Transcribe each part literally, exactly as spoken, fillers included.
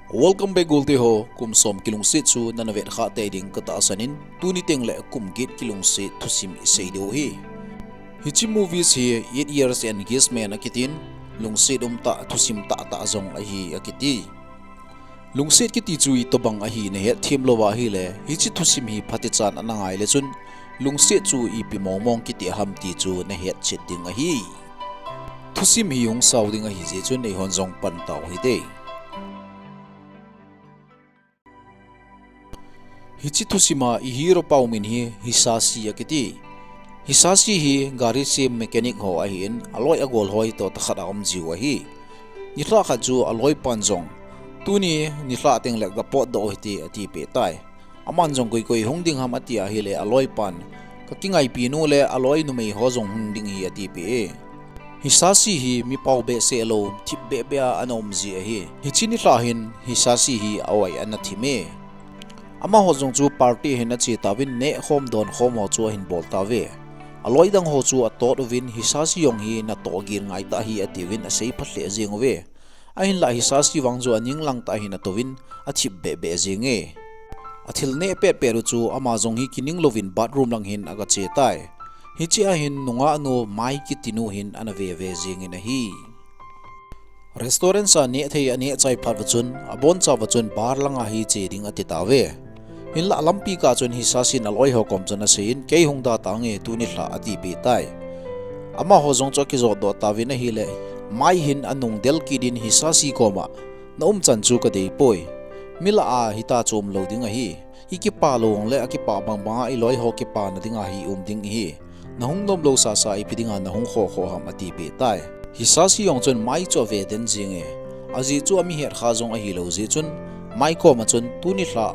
Welcome back, golte ho. Kum som kilungset chu nana vet kha tei ding katahsan in, tuni teng le kum get kilungset thusim isei diu ahi. Hiche movies hi Eight Years and Engagement akitin, lungset umtah thusim tahtah jong ahi akiti. Lungset kiti chu itobang ahi nahet them lou ahile, hiche thusim hi phatechan ana ngai le chun, lungset chu ipi mong mong kiti ham ti chu nahet chet ding ahi. Thusim hi hung sao ding ahi jeh chun eihon jong pan tau hite. Hiche thusima i hero pa min hi Hisashi akiti. Hisashi hi gari sem mechanic ho ahin, aloi agol ho toh tah khat a um jiu ahi. Nilhah khat chu aloi pan jong, tuni nilhah teng le gapot doh hite ati peh tai. Aman jong koi koi hung ding ham ati ahile aloi pan, ka kingaipi nu le aloi numei ho jong hung ding ahi ati peh e. Hisashi hi mi pao behseh lou, thip beh beh a ana um ji ahi. Hiche nilhah hin Hisashi hi a-oi ana thim e. Amaho jong chu party hin ache tauvin neh khom don khom ho chu ahin bol tauve. Aloi dang ho chu atot uvin Hisashi jong hi natoh gin ngai tah ahi atiuvin asei phat lheh jeng uve. Ahinlah Hisashi vang chu aning lang tah hin atouvin athip beh beh jeng e. Athil neh pet pet u chu ama jong hi kining louvin bathroom lang hin aga che tai. Hiche a hin nungah nu Mai kiti nu hin ana ve ve jeng in ahi. Restaurant a neh thei aneh chai phat uva chun, abon chauva chun bar langa hi che ding ati tauve. Hinlah lampi kah chun Hisashin aloi ho kom chun aseiyin, kei hung da tange tuni nilhah ati peh tai. Amaho jong chu akijot doh tauvin ahile, Mai hin anung del kit in Hisashi koma, na umchan chu kadei poi. Mi lah a hitia chu umlou ding ahi. I kipa lou jongle, akipa bang banga i loi ho kipana dinga hi um ding ihi. Na hung nom lou sasa ipi dinga na hung khoh khoh ham ati peh tai. Hisashi jong chun Mai chu ave den jeng e. Ajeh chu ami het kha jong ahilou jeh chun, Mai koma chun tuni nilhah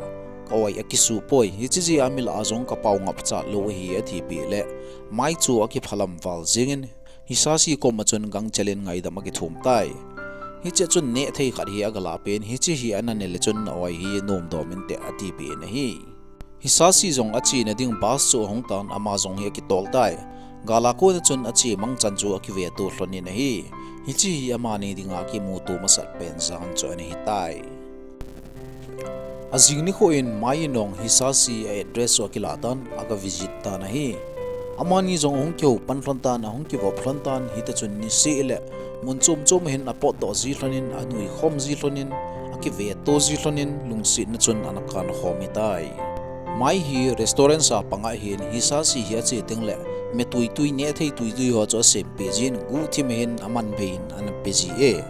ka-oi akisu poi. Hiche jeh a mi lah a jong kapao ngap chat lou ahi ati peh le, Mai chu akiphalam val jeng in, Hisashi koma chun gangchel in ngaidam akithum tai. Hiche chun neh thei khat hi aga lah pen, hiche hi ana ne le chun na-oi hi nom dom inte ati peh in ahi. Hisashi jong achena ding bus chu ahung tan ama jong hi akitol tai. Gal a kona chun ache mangchan chu akiveto lhon in ahi. Hiche hi amani dinga kimuto masat pen jan chu ana hi tai. Ajing nikho in Mai in jong Hisashi a address chu akilah tan aga visit tan ahi. Amani jong ahung kihou pan lhon tan, ahung kivop lhon tan, hitia chun niseh le mun chom chom hin apot doh ji lhon in, anui khom ji lhon in, akiveto ji lhon in, lungsetna chun ana kan khom hi tai. Mai hi restaurant a pang ahin, Hisashi hi ache teng le, me tui tui neh thei tui tui ho chu asem peh jin, guhthim hin aman bei in ana pe ji e.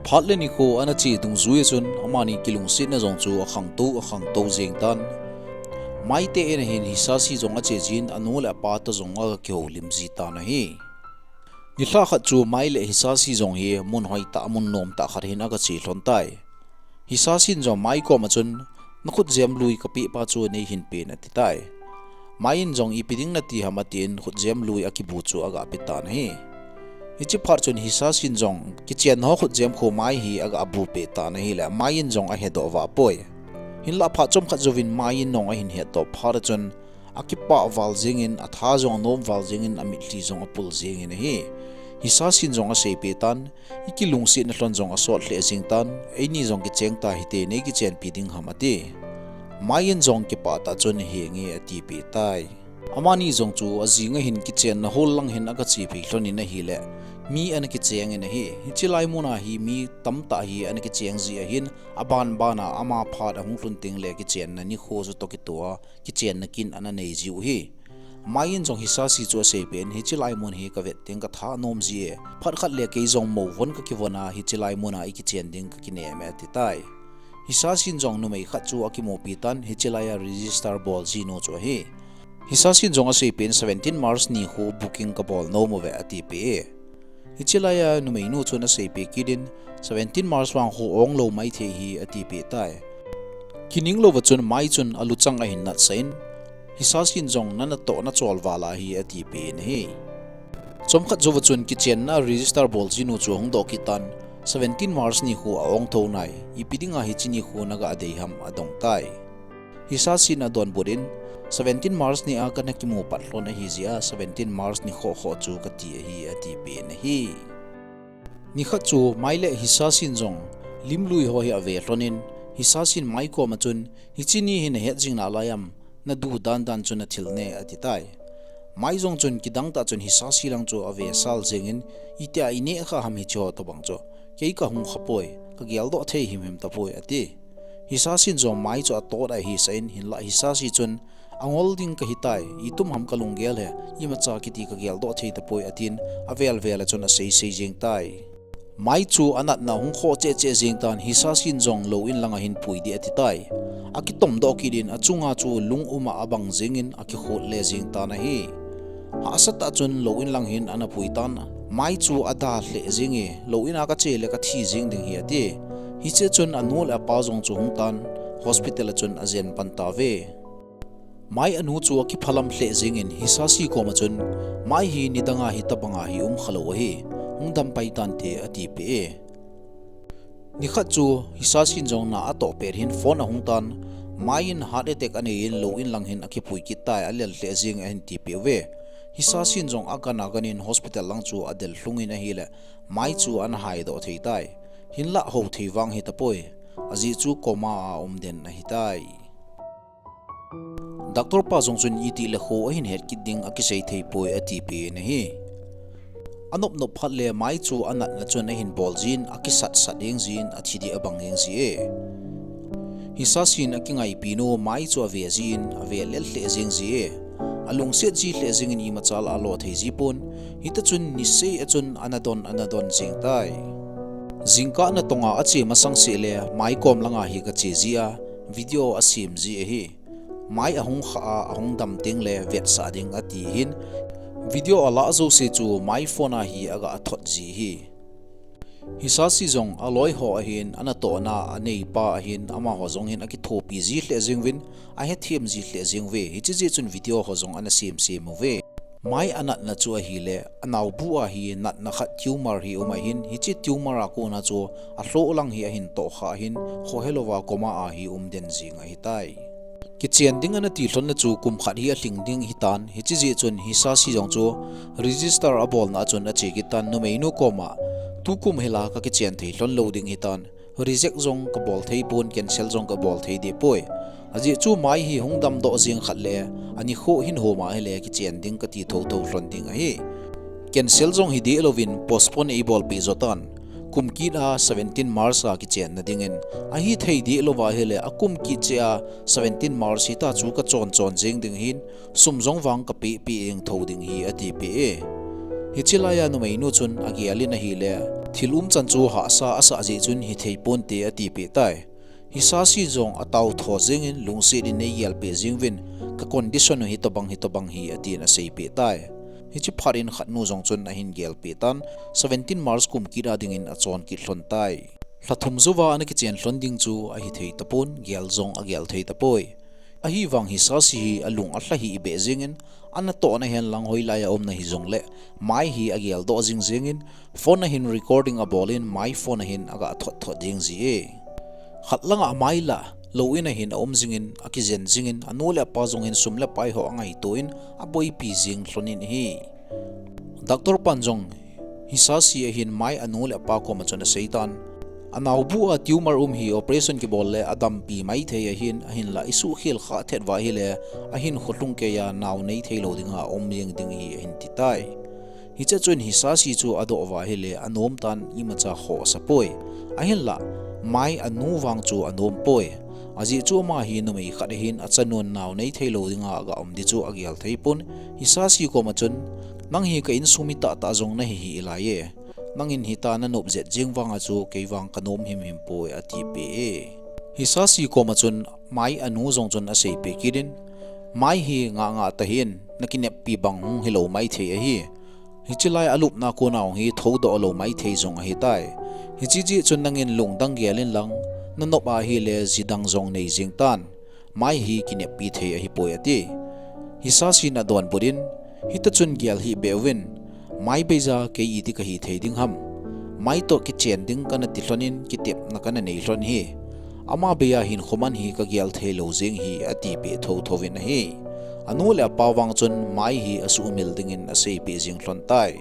Phat le nikho ana che dungjui a chun, amani kilungsetna jong chu akhangtou, akhangtou jeng tan. Mai te in ahin Hisashi jong ache jin, anu le apa toh jong aga kihoulim ji tan ahi. Nilhah khat chu Mai le Hisashi jong hi mun hoitah, mun nomtah khat hin aga che lhon tai. Hisashin jong Mai koma chun, na khutjem lui kapeh pa chu neihin pen ati tai. Mai in jong ipi ding nati ham atin khutjem lui akibu chu aga pe tan ahi. Hiche phat chun Hisashin jong kichen ho khutjem khu Mai hi aga bu peh tan ahile, Mai in jong ahedoh vah poi. Hinlah phat chomkhat jouvin Mai in jong ahin hetdoh phat a chun, akipah val jeng in, atha jong anom val jeng in, amitlhi jong apul jeng in ahi. Hisashin jong asei peh tan, i kilungsetna lhon jong asot lheh jeng tan, eini jong kicheng ta hite, nei kichenpi ding ham ati. Mai in jong kipah tah chun, henge ati peh tai. Amani jong chu ajing ahin kichenna hall lang hin aga che phei lhon in ahile, mi ana kicheng in ahi. Hiche lai mun a hi mi tamtah hi ana kicheng ji ahin, aban ban a ama phat ahung lhun teng le kichenna nikho chu toh kitoh a, kichenna kin ana nei jiu ahi. Mai in jong Hisashi chu asei peh in, hiche lai mun hi kavet teng katha nom ji e. Phat khat le kei jong mo von kakivon a, hiche lai mun a i kichen ding kakinem e ati tai. Hisashin jong numei khat chu akimupi tan, hiche lai a register bol ji nu chu ahi. Hisashin jong asei peh in seventeen March nikho booking kabol nom uve ati peh e. Hiche lai a numei nu chun asei peh kit in, seventeen March vang khu ong lou maithei ahi ati peh tai. Kining louva chun Mai chun aluchang ahin natsah in, Hisashin jong na natoh nachol val ahi ati peh in ahi. Chomkhat jouva chun kichenna register bol ji nu chu ahung doh kit tan, seventeen March nikho a-ong thou nai, ipi dinga hiche nikho naga dei ham adong tai. Hisashin adonbut in, seventeen March ni a kana kimu pat lhon ahi jeh a, seventeen March ni khoh khoh chu kati ahi ati peh in ahi. Nikhat chu Mai le Hisashin jong Limlui ho hi ave lhonin, Hisasin Mai koma chun, "Hiche ni hi nahet jing nalai am, nadu dandan chu nathil ne," ati tai. Mai jong chun kidang tah chun Hisasi lang chu ave sal jengin, "Itia ineh kha ham hiche ho tobang chu, kei kahung kha poi, kageldoh thei himhim tapoi," ati. Hisasin jong Mai chu atot a ahisah in, hinlah Hisasi chun, "Angol ding kahi tai, itum ham kalunggel hi, imacha kiti kageldoh thei tapoi," atin, avel vel a chun asei sei jeng tai. Mai chu anatna hung khoh cheh cheh jeng tan, Hisasin jong lou in lang a hin pui ding ati tai. Akitom doh kit in, achunga chu lung um a abang jengin akikhut le jeng tan ahi. Hahsa tah chun lou in lang hin ana pui tan, Mai chu ada lheh jeng e, lou in a kache le kathi jeng ding hi ati. Hiche chun anu le apa jong chu hung tan, hospital a chun ajen pan tauve. Mai anu chu akiphalam lheh jengin Hisasi koma chun, "Mai hi nidang a hitabang a hi um khalou ahi, hung dam pai tante," ati peh e. Nikhat chu Hisasin jong na atoh pet hin phone ahung tan, Mai in heart attack anei in lou in lang hin akipui kit tai, alel lheh jeng ahin ti peh uve. Hisasin jong agan agan in hospital lang chu adel lhung in ahile, Mai chu ana haidoh thei tai. Hinlah hou thei vang hitapoi. Ajeh chu coma a um den ahi tai. Doctor pa jong chun itih le kho ahin het kit ding akisei thei poi ati peh in ahi. Anop nop phat le Mai chu anatna chun ahin bol jin, akisat sat jeng jin, athi ding abang jeng ji e. Hisasin akingaipi nu Mai chu ave jin, ave lel lheh jeng ji e. Alungset ji lheh jengin imacha la alo thei ji pon. Hita chun nisei a chun ana don, ana don jeng tai. Jingkah natong a ache masang seh le Mai kom lang a hi kache ji a, video asem ji ahi. Mai ahung kha a, ahung dam teng le vetsah ding ati hin, video alah jouse chu Mai phone a hi aga thot ji ahi. Hisasi jong aloi ho ahin, anatohna anei pa ahin, amaho jong hin akithopi ji lheh jeng uvin, ahethem ji lheh jeng uve. Hiche jeh chun video ho jong ana sem sem uve. Mai anatna chu ahile, anaobu a hi natna khat tumor hi um ahin, hiche tumor a kona chu alhoh lang hi ahin toh kha ahin, khohelou va coma a hi um den jeng ahi tai. Kichen ding ana ti lhon na chu kum khat hi alhing ding hitan, hiche jeh chun Hisasi jong chu register abolna a chun ache kit tan, numeinu koma, "Tukum hila kakichen thei lhon lou ding hitan, reject jong kabol thei pon, cancel jong kabol thei deh poi. Ajeh chu Mai hi hung damdoh jeng khat le, anikho hin hom ahile kichen ding kati thotho lhon ding ahi. Cancel jong hi deh louvin postpone eibolpeh jo tan. Kum kit a seventeen March a kichenna dingin, ahithei deh lou va ahile akum kit cheh a seventeen March hita chu kachon chon jeng ding hin, sum jong vang kapeh peh jeng tho ding hi," ati peh e. Hiche lai a numeinu chun agel in ahile, thil umchan chu hahsa asah jeh chun hithei ponte ati peh tai. Hisasi jong atao tho jengin lungset in eigel peh jeng uvin, "Ka condition u hitobang hitobang hi," atin asei peh tai. Hiche phat in khatnu jong chun ahin gel peh tan, seventeen March kum kit a dingin achon kit lhon tai. Lha thum jouva ana kichen lhon ding chu ahithei tapon, gel jong agel thei tapoi. Ahivang Hisasi hi alung alha hih beh jengin, anatohna hen lang hoilai a umna hijongle, Mai hi ageldoh jing jengin, phone a hin recording abol in, Mai phone a hin aga thot thot jeng ji e. Khat lang a Mai la, lou in a hin aum jingin, akijen jingin, anu le apa jong hin sum le pai ho angaito in, aboipi jeng lhon in ahi. Doctor pan jong Hisasi ahin Mai anu le apa koma chun asei tan, anaobu a tumor um hi operation kibol le adampi maithei ahin, ahinla isuhkhel kha thet va ahile, ahinkho lhung keiya nao nei thei lou dinga um jeng ding hi ahin ti tai. Hiche chun Hisasi chu adoh va ahile anom tan, imacha khoh asa poi. Ahinla, Mai anu vang chu anom poi. Ajeh chu ama hi numei khat ahin, achanun nao nei thei lou dinga aga um ding chu agel thei pon. Hisasi koma chun, "Nang hi ka insung mi tahtah jong nahi hih lai e. Nangin hita nanop jet jeng vanga chu kei vang kanom himhim poi," ati peh e. Hisasi koma chun Mai anu jong chun asei peh kit in, "Mai hi ngah ngah tahin, nakineppi bang hung hilou maithei ahi. Hiche lai alupna kona hung hi thoudoh lou maithei jong ahi tai. Hiche jeh chun nangin lungdang gel in lang, nanop ahile ji dang jong nei jeng tan. Mai hi kineppi thei ahipoi," ati. Hisasin adonbut in, "Hita chun gel hih beh uvin, Mai beija kei iti kahi thei ding ham. Mai toh kichen ding kana ti lhon in, kitepna kana nei lhon hi. Ama beija hinkho man hi kagel thei lou jeng hi," ati peh thotho in ahi. Anu le apa vang chun Mai hi asuhmil dingin asei peh jeng lhon tai.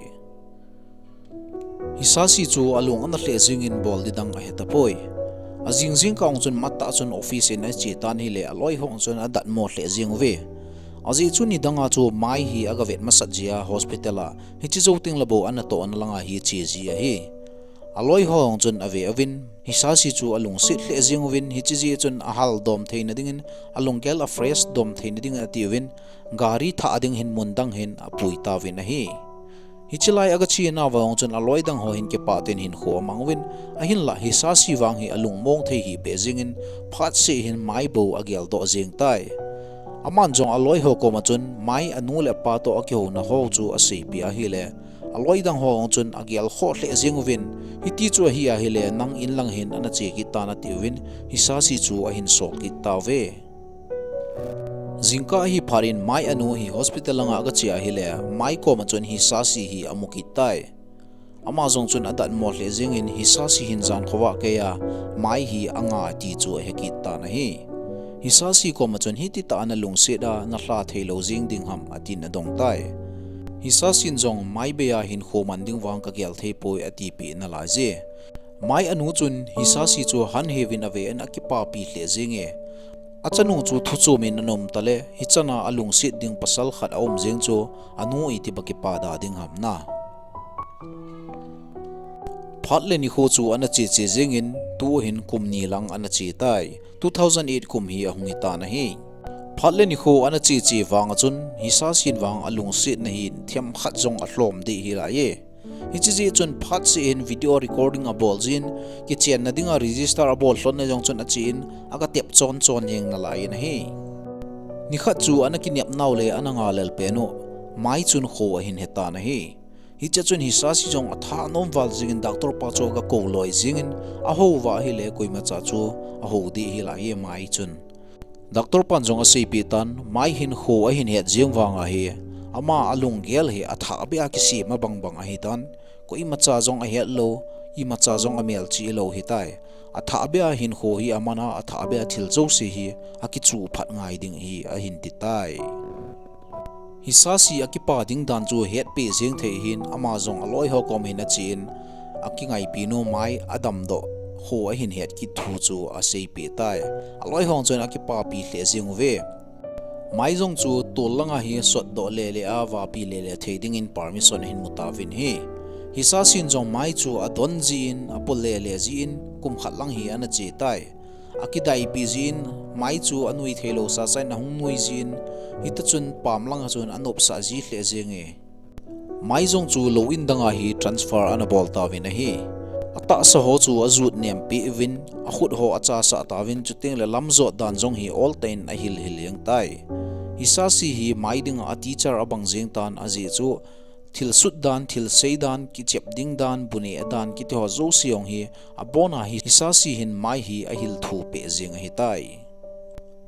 Hisasi chu alung ana lheh jingin bol didang ahetapoi. Ajing jingkah chun matah chun office in ache tan ahile aloi ho chun adatmo lheh jing uve. Ajeh chu nidanga chu Mai hi agavet masat jia hospital a, hiche jou teng le bou anatohna langa hi che ji ahi. Aloi ho chun ave uvin, Hisasi chu alungset lheh jing uvin, hiche jeh chun ahal dom theina dingin, alunggel a fresh dom theina dingin atiuvin, gari thah ding hin mun dang hin apui tauvin ahi. Hiche lai agache nauva chun aloi dang ho hin kipah tah in hinkho amang uvin, ahinlah Hisasi vang hi alungmong thei hih beh jingin, phatseh hin Mai bou ageldoh jing tai. Aman jong aloi ho koma chun Mai anu le apa toh akihouna ho chu aseipeh ahile, aloi dang ho chun agel khoh lheh jing uvin, hiti chu ahi ahile nang in lang hin ana che kit tan atiuvin, Hisasi chu ahin sol kit tauve. Jingkah ahi phat in Mai anu hi hospital langa agache ahile, Mai koma chun Hisasi hi amu kit tai. Ama jong chun adatmo lheh jingin Hisasi hin jan khovah keiya Mai hi anga ti chu ahe kit tan ahi. Hisasi koma chun hititah a nalungset a nalha theilou jing ding ham atin adong tai. Hisasin jong Mai beiya hinkho man ding vang kagel theipoi atipeh nalai je. Mai anu chun Hisasi chu hanheuvin ave in akipapi lheh jinge. Achanu chu thuchom in ana um tale, hichana alungset ding pasal khat aum jing chu anu itiba kipa da ding ham na. Phat le nikho chu ana cheche jingin, tu hin kum ni lang ana che tai. Two thousand eight kum hi ahung hitan ahi. Phat le nikho ana cheche vanga chun, Hisasin vang alungsetna hin themkhat jong alhom deh hilai e. Hiche jeh chun phatseh in video recording abol jin, kichenna dinga register abol lhonna jong chun achen, agatep chon chon jeng nalai in ahi. Nikhat chu ana kinep nau le ana ngalel pen u, Mai chun kho ahin hetan ahi. Hiche chun Hisasi jong atha nom val jingin doctor pa chu agakou loi jingin, ahouva ahile koimacha chu ahou deh hilai e Mai chun. Doctor pan jong aseipeh tan, Mai hin kho ahin het jing vanga hi, ama alunggel hi athah beh a kisem abang bang ahitan, koimacha jong ahet lou, imacha jong amelchih lou hitai. Athah beh a hinkho hi aman a, athah beh a thil jouse hi akichuh phat ngai ding ahi ahin titai. Hisasi akipa ding dan chu hetpeh jeng thei hin ama jong aloi ho kom hin achen, akingaipi nu Mai adamdoh kho ahin het kit thu chu aseipeh tai. Aloi ho chun akipapi lheh jeng uve. Mai jong chu tol langa hi sotdoh lele a vapi lele thei dingin permission ahin mu tauvin ahi. Hisasin jong Mai chu adon jin, apo lele jin, kum khat lang hi ana che tai. Akidaipi jin, Mai chu anui theilou sasain ahung nui jin, hita chun pam langa chun anopsah ji lheh jenge. Mai jong chu lou in danga hi transfer ana bol tauvin ahi. Atahsa ho chu ajut nempeh uvin, akhut ho achasah tauvin, chuteng le lamjot dan jong hi oltah in ahil hil jeng tai. Hisasi hi Mai dinga teacher abang jeng tan ajeh chu, thilsut dan, thilsei dan, kichep ding dan, bu neh dan, kiti ho jouse jong hi, abona hi Hisasi hin Mai hi ahil thupeh jeng ahitai.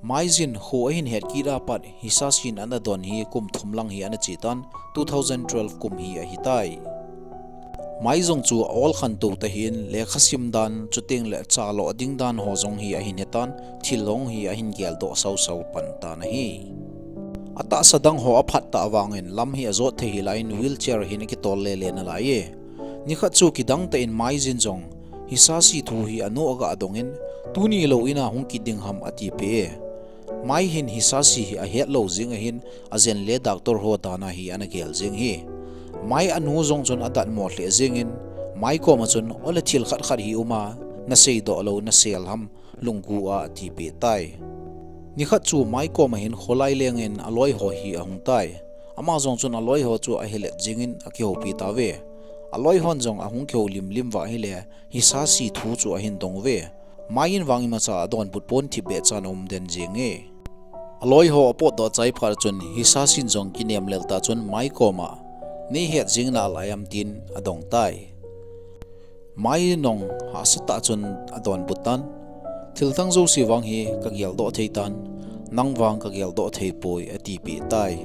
Mai jin kho ahin het kit a pat Hisasin ana don hi kum thum lang hi ana che tan, two thousand twelve kum hi ahitai. Mai jong chu aol khantou tah in lekha sim dan, chuteng le chaloh ding dan ho jong hi ahin hetan, thil jong hi ahin geldoh sausau pan tan ahi. Atahsa dang ho aphat tah vangin lam hi ajot thei hilai in wheelchair hin akitol lele nalai e. Nikhat chu kidang tah in Mai jin jong Hisasi thu hi anu aga dongin, tuni lou in ahung kit ding ham atipeh e. Mai hin Hisasi hi ahet lou jeng ahin, ajen le doctor ho dan a hi ana gel jeng hi. Mai anu jong chun adatmo lheh jengin, Mai koma chun, ole thil khat khat hi uma, naseidoh lou nasel ham, lunggu a atipeh tai. Nikhat chu Mai koma hin kholai lengin aloi ho hi ahung tai. Ama jong chun aloi ho chu ahelet jengin akihoupi tauve. Aloi hon jong ahung kihoulim lim uva ahile, Hisasi thu chu ahin dong uve. Mai in vang imacha adonbut pon thipbeh chan aum den jenge. Aloi ho apotdoh chai phat chun Hisasin jong kinem lel tah chun Mai koma, neihet jeng nalai am tin adong tai. Mai in jong hahsatah chun adonbut tan, thil dang jouse vang hi kageldoh thei tan, nang vang kageldoh thei poi atipeh tai.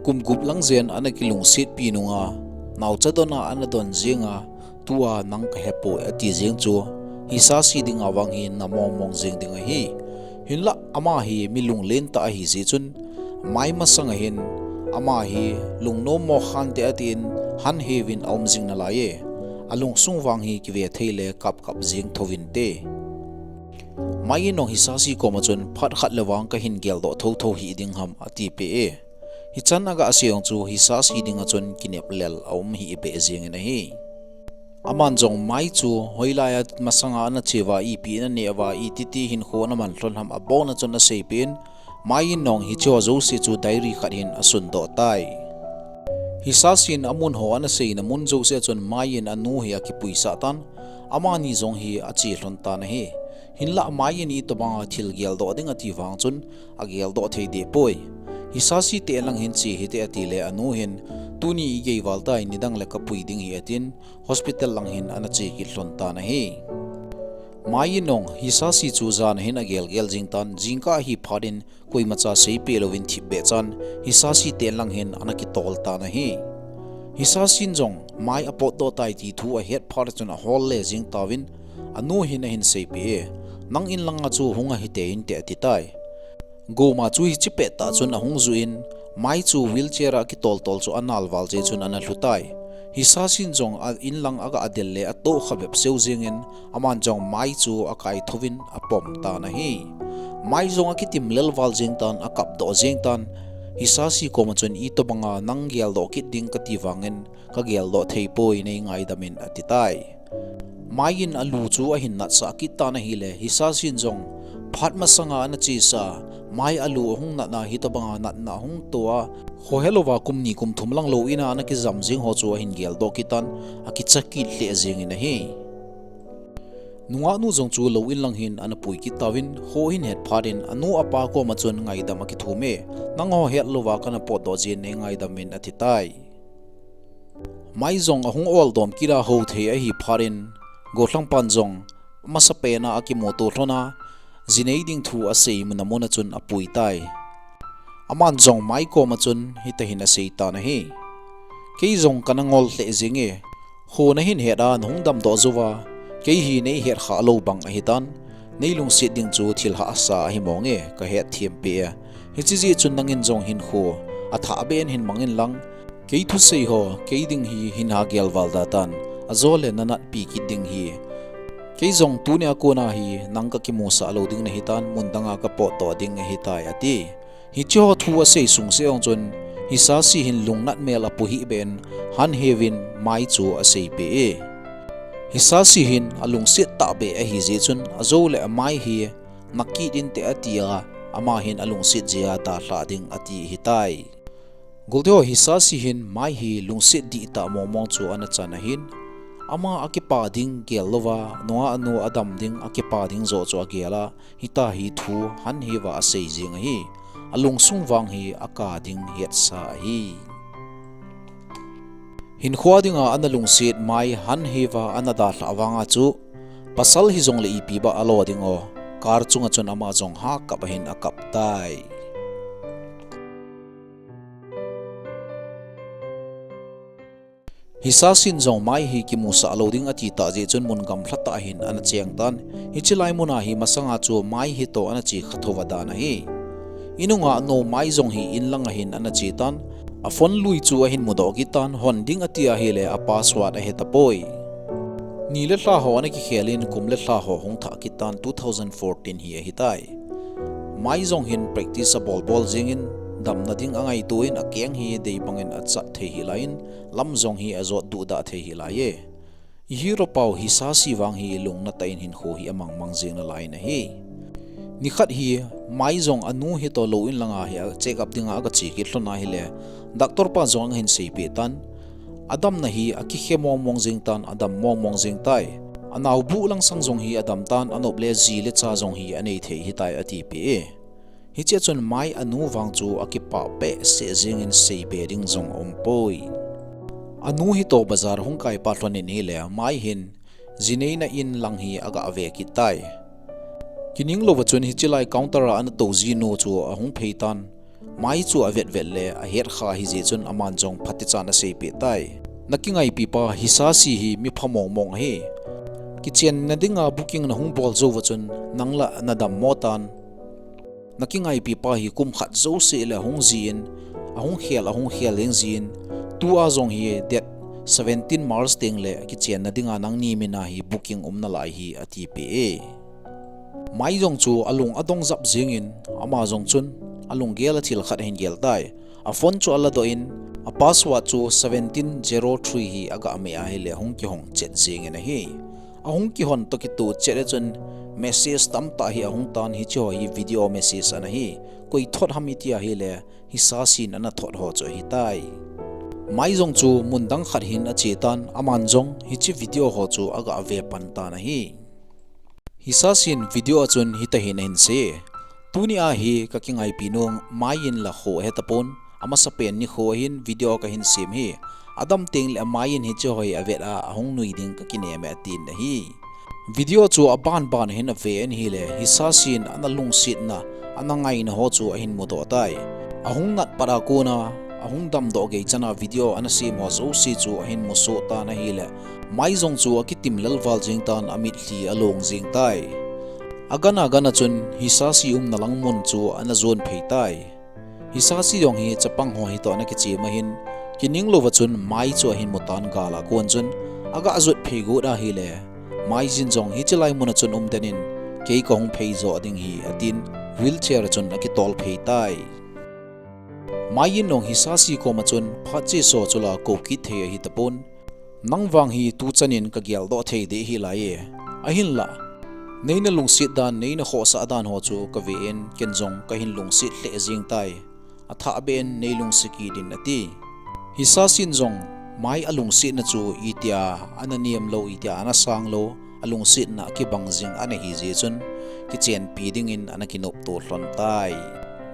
Kum gup lang jen ana kilungsetpi nunga, naocha don a ana don jenga, tua nang kahepoi ati jeng chu, Hisasi dinga vang hi namong mong jeng ding ahi. Hinlah ama hi mi lunglen tah ahi jeh chun, Mai masanga hin ama hi lungnom mo khante atin hanheuvin aum jing nalai e. alungsung vang hi kive thei le kap kap jing tho vin te. Mai in jong Hisasi koma chun phat khat le vang kahin geldoh thotho hih ding ham ati peh e. Hichan aga sei jong chu Hisasi dinga chun kinep lel aum hih beh jing in ahi. Aman jong Mai chu hoilai a masanga ana che uva, ipi ana neh uva, iti ti hinkho ana man lhon ham abon a chun asei peh in, Mai in jong hiche ho jouse chu diary khat hin asun doh tai. Hisasi in amun ho ana seina mun jouse a chun Mai in anu hi akipui sah tan, amani jong hi ache lhon tan ahi. Hinlah Mai in itobang a thil geldoh ding ati vang chun ageldoh thei deh poi. Hisasi te lang hin che hite ati le anu hin, tuni igei val tai, nidang le kapui ding hi atin, hospital lang hin ana che kit lhon tan ahi. Mai in jong Hisasi chu jan a hin agel gel jing tan, jingkah ahi phat in koima cha seipeh louvin thip beh chan Hisasi te lang hin ana kitol tan ahi. Hisasi in jong Mai apotdoh tai ti thu ahet phat chun ahol le jing tauvin, anu hin ahin seipeh e, nang in langa chu hung ahite inte ati tai. Goma chu hiche pettah chun ahung juh in, Mai chu wheelchair a kitol tol chu anal val jeh chun ana lhu tai. Hisasi in jong a in lang aga adel le atoh kha bep seu jing in, aman jong Mai chu akai thouvin apom tan ahi. Mai jong akitim lel val jing tan, akap doh jing tan. Hisasi koma chun itobang a nang geldoh kit ding kati vang in, kageldoh thei poi, nei ngaidam in ati tai. Mai in alu chu ahin natsah kit tan ahile, Hisasi in jong phat masanga ana chesa Mai alu ahung nat a, hitobang a natna ahung to a, khohe louva kum ni kum thum lang lou in a ana kijam jing ho chu ahin geldoh kit tan, akicha kit lheh jing in ahi. Nungah nu jong chu lou in lang hin ana pui kit tauvin, kho ahin het phat in anu apa koma chun ngaidam akithum e, nangho het louva kana potdoh jin, nei ngaidam in ati tai. Mai jong ahung ol dom kit a hou thei ahi phat in, gollhang pan jong amasapen a akimuto lhon a, jinei ding thu asei mun a mun a chun apui tai. Aman jong Mai koma chun hitahin asei tan ahi. Kei jong kana ngol lheh jing e, kho nahin het a nahung damdoh jou va, kei hi nei het kha lou bang ahi tan, nei lungset ding chu thil hahsa ahi mong e, kahet them peh e. Hiche jeh chun nangin jong hinkho athah beh in hin mang in lang, kei thusei ho kei ding hi hin ha gel val da tan, ajole nanatpi kit ding hi. Kei jong tunia kona hi nang kakimusah lou ding nahi tan, mun danga kapotdoh ding ahi tai ati. Hiche ho thu asei sung seh jong chun, Hisasi hin lungnat mel apu hih beh in, hanheuvin Mai chu aseipeh e. Hisasi hin alungset tah beh ahi jeh chun, ajole Mai hi nakit inte ati a, ama hin alungset jeh a dalhah ding ati ahi tai. Golteho, Hisasi hin Mai hi lungset dihtah mong mong chu ana chan ahin, ama akipa ding gel louva, nungah nu adam ding akipa ding joh chu agel a, hita hi thu hanheuva asei jing ahi, alungsung vang hi aka ding hetsa ahi. Hinkho dinga ana lungset Mai hanheuva ana dalhah vanga chu, pasal hijongle ipi ba alo ding o, car chunga chun ama jong ha kap ahin akap tai. Hisasi in jong Mai hi kimusah lou ding ati tah jeh chun mun gamlha tah ahin ana cheng tan. Hiche lai muna hi masanga chu Mai hi toh ana che kha thouva dan ahi. Inunga nu Mai jong hi in langa hin ana che tan. A phone lui chu ahin mudoh kit tan, hon ding ati ahile a password ahe tapoi. Ni le lha ho ana kikhel in kum le lha ho hung thah kit tan, two thousand fourteen hi ahi tai. Mai jong hin practice abol bol jing in, damna ding angaito in, akeng hi dei bangin achat thei hih lai in, lam jong hi ajot duhdah thei hih lai e. I hero pau Hisasi vang hi lungnat tah in hinkho hi amang mang jing nalai in ahi. Nikhat hi Mai jong anu hi toh lou in langa hi a check up dinga aga che kit lhon ahile, doctor pa jong ahin seipeh tan. Adamna hi akikhe mong mong jing tan, adam mong mong jing tai. Anaobu langsang jong hi adam tan, anop le ji le cha jong hi anei thei ahi tai ati peh e. Hichea chun Mai anu vang chu akipah behseh jingin seibe ding jong aumpoi. Anu hi toh bazar hung kai pat lhon in ahile, Mai hin jineina in lang hi aga ve kit tai. Kining louva chun hiche lai counter a ana tou jinu chu ahung phei tan. Mai chu avet vet le ahet kha ahi jeh chun aman jong phatechan aseipeh tai. Na kingaipi pa Hisasi hi mi pha mong mong ahi. Kichenna dinga booking nahung bol jouva chun nang la nadammo tan. Na kingaipi pa hi kum khat jouse le ahung jin, ahung khel, ahung khel jing jin, tua jong hi date seventeen March teng le kichenna dinga nangni mina hi booking um nalai hi atipeh e. Mai jong chu alung adong jap jingin, ama jong chun alunggel a thil khat ahin gel tai. A phone chu aladoh in, a password chu seventeen zero three hi aga meh ahile hung kihong chet jingin ahi. Ahung kihon toh kitoh chet a chun message tamtah hi ahung tan, hiche ho hi video message ana hi. Koi thot ham iti ahile, Hisasi in ana thot ho chu ahitai. Mai jong chu mun dang khat hin ache tan, aman jong hiche video ho chu aga ve pan tan ahi. Hisasi in video a chun hitahin ahin sei e: Tuni a hi kakingaipi nung, Mai in la kho ahetapon, amasapen nikho ahin video kahin sem hi. Adam teng le Mai in hiche ho hi avet a, ahung nui ding kakinem e, atin ahi. Video chu abanban hin ave in ahile, Hisasi in ana lungsetna, ana ngaina ho chu ahin mudoh tai. Ahung nat pat a kona, ahung damdoh gei chan a video ana sem ho jouse chu ahin musoh tan ahile, Mai jong chu akitim lelval jeng tan, amitlhi along jeng tai. Agan agan a chun Hisasi umna lang mun chu ana jon phei tai. Hisasi jong hi chapang ho hitoh ana kichem ahin, kininglouva chun Mai chu ahin mutan, gal a kon chun aga jot phei got ahile, Mai jin jong hiche lai mun a chun umden in, kei kahung phei jo ding hi, atin wheelchair a chun akitol phei tai. Mai in jong Hisasi koma chun, phat cheso chula kou kit thei ahitapon, nang vang hi tuchan in kageldoh thei deh hilai e. Ahinla, neina lungset dan, neina khohsah dan ho chu kave in, ken jong kahin lungset lheh jeng tai. Athahbeh in neilungset kit in, ati. Hisasi in jong Mai alungsetna chu itia ana nemlou, itia ana sanglou, alungsetna akibang jing ana hijeh chun, kichenpi dingin ana kinopto lhon tai.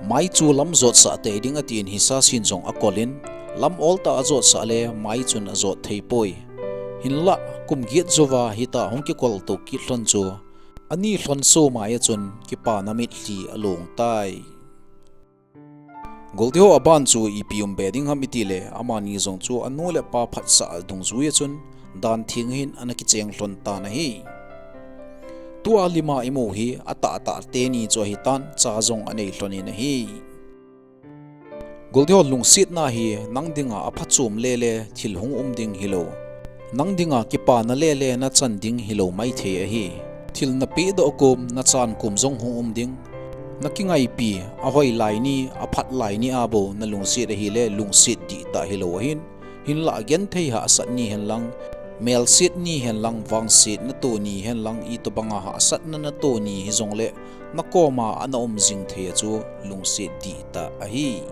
Mai chu lam jotsah tei ding atin Hisasi in jong akol in, lam oltah a ajotsah le Mai chun ajot theipoi. Hinlah kum get jouva hitia hung kikoltou kit lhon chu, ani lhonso mai a chun kipana mitlhi along tai. Goldiho aban chu ipi umbe ding ham itile, amani jong chu anu le apa phatsah dungjui a chun, dan theng hin ana kicheng lhon tan ahi. Tua lima imu hi atahtah teni chu ahitan, cha jong anei lhon in ahi. Goldiho, lungsetna hi nang dinga aphachom lele thil hung um ding hilou, nang dinga kipana lele nachan ding hilou maithei ahi. Thil napehdoh kom, nachan kom jong hung um ding. Nakingaipi, ahoi lai ni, aphat lai ni a bou nalungset ahile, lungset dihtah hilou ahin. Hinlah genthei hahsat ni henlang, melset ni henlang, vangset nato ni henlang, itobanga hahsatna nato ni hijongle, nakoma ana um jing thei a chu lungset dihtah ahi.